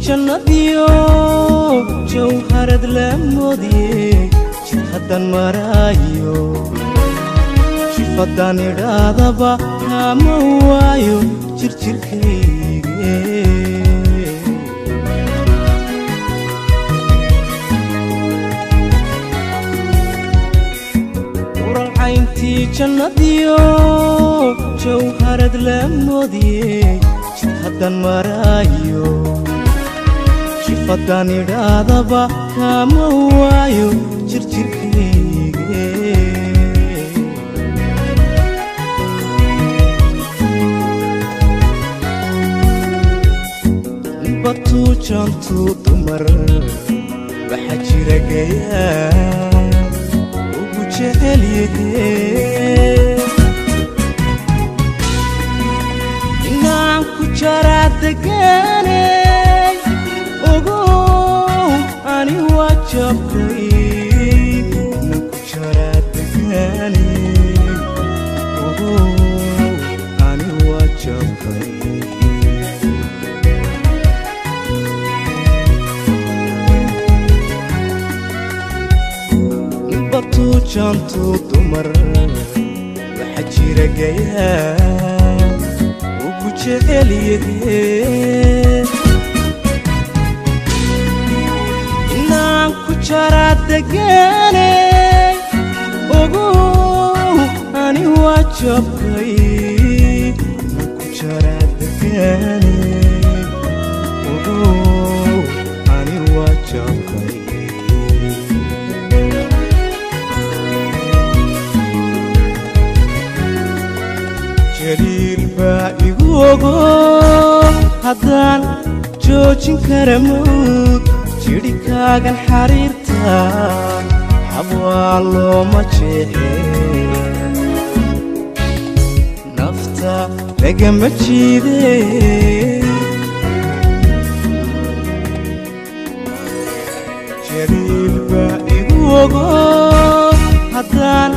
Jannadiyo jawharad la moodiye, jid haddan maraayo, jifaddaan idhaadaba kaama waayo jirjirkayge. Uralcayntii jannadiyo jawharad la moodiye, jid haddan maraayo, jifaddaan idhaadaba kaama waayo jirjirkayge. Batuu jantuu dumar waxaa jira gayaa ugu jecel yahee, inaan ku jaraa degaaney, ogow ani waa jabkay. Inaan ku jaraa degaaney, ogow ani waa jabkay. Batuu jantuu dumar waxaa jira gayaa ugu jecel yahee, inaan ku jaraa degaaney, ogow ani waa jabkay. Inaan ku jaraa degaaney, ogow ani waa jabkay. Jaliil baa igu ogo haddaan joojin kara mawd, jidhikaagan xariirta xabwaa looma jeexe, nafta lagama jiide. Jaliil baa igu ogo haddaan